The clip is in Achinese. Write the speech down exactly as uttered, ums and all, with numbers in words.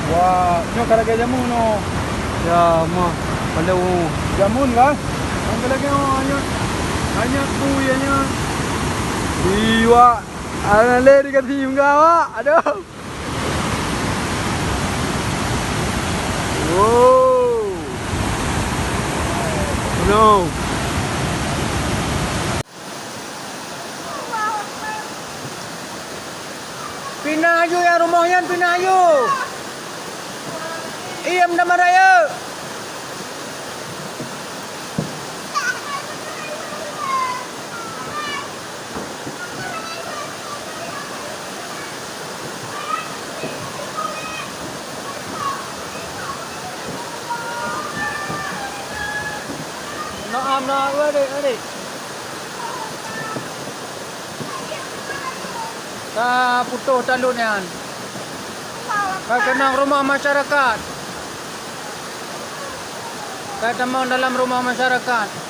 Wah, nyoe ka lagèe jameun nyoe. Ya, mah. Pandai, oh. Jameun kan? Nyang ka lagèe, oh, anyot. Anyot, bui, anyot. Iwa. Ana lé di kati muka awak. Aduh. Wow. No. Pinah aju nyang rumoh nyan, pinah aju. Iem daman rayeuk. Noam, noam, adek, adek. Ka putôh talon nyan. Ka keunong rumoh masyarakat. Ka tamong dalam rumoh masyarakat.